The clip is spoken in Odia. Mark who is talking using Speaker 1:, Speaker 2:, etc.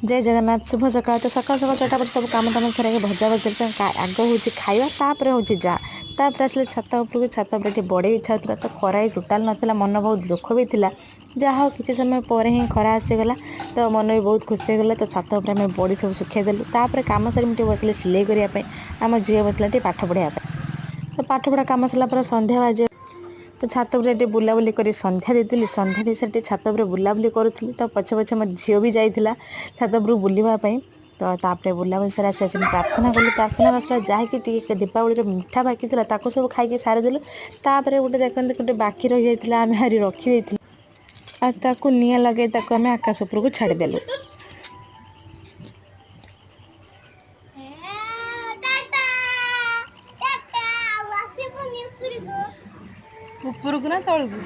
Speaker 1: ଜୟ ଜଗନ୍ନାଥ, ଶୁଭ ସକାଳ। ତ ସକାଳୁ ସକାଳୁ ଚଟାପଟ ସବୁ କାମ ଦାମ ସାରିକି ଭଜା ଭଜି ଆଗ ହେଉଛି ଖାଇବା, ତାପରେ ହେଉଛି ଯା। ତାପରେ ଆସିଲେ ଛାତ ଉପରକୁ। ଛାତ ଉପରେ ଟିକେ ବଢ଼େଇ ଇଚ୍ଛା ହେଉଥିଲା, ତ ଖରା ବି ଟୋଟାଲ୍ ନଥିଲା, ମନ ବହୁତ ଦୁଃଖ ବି ଥିଲା। ଯାହା ହଉ, କିଛି ସମୟ ପରେ ହିଁ ଖରା ଆସିଗଲା, ତ ମନ ବି ବହୁତ ଖୁସି ହେଇଗଲା। ତ ଛାତ ଉପରେ ଆମେ ବଡ଼ି ସବୁ ଶୁଖେଇ ଦେଲୁ। ତାପରେ କାମ ସାରି ମୁଁ ଟିକେ ବସିଲି ସିଲେଇ କରିବା ପାଇଁ, ଆମ ଝିଅ ବସିଲା ଟିକେ ପାଠ ପଢ଼ିବା ପାଇଁ। ତ ପାଠପଢ଼ା କାମ ସରିଲା ପରେ ସନ୍ଧ୍ୟା ବାଜେ, ତ ଛାତ ଉପରେ ଟିକେ ବୁଲାବୁଲି କରି ସନ୍ଧ୍ୟା ଦେଇଥିଲି। ସନ୍ଧ୍ୟା ଦେଇ ସାରି ଟିକେ ଛାତ ଉପରେ ବୁଲାବୁଲି କରୁଥିଲି, ତ ପଛେ ପଛେ ମୋ ଝିଅ ବି ଯାଇଥିଲା ଛାତ ଉପରକୁ ବୁଲିବା ପାଇଁ। ତ ତାପରେ ବୁଲାବୁଲି ସାରି ଆସି ଆସି ମୁଁ ପ୍ରାର୍ଥନା କଲି। ପ୍ରାର୍ଥନା କରିସାରିଲା ଯାହାକି ଟିକେ ଦୀପାବଳିର ମିଠା ବାକି ଥିଲା, ତାକୁ ସବୁ ଖାଇକି ସାରିଦେଲୁ। ତାପରେ ଗୋଟେ ଦେଖନ୍ତୁ, ଗୋଟେ ବାକି ରହିଯାଇଥିଲା, ଆମେ ଭାରି ରଖିଦେଇଥିଲୁ ଆଉ ତାକୁ ନିଆଁ ଲଗାଇ ତାକୁ ଆମେ ଆକାଶ ଉପରକୁ ଛାଡ଼ିଦେଲୁ।
Speaker 2: ଉପରକୁ ନା ତଳକୁ?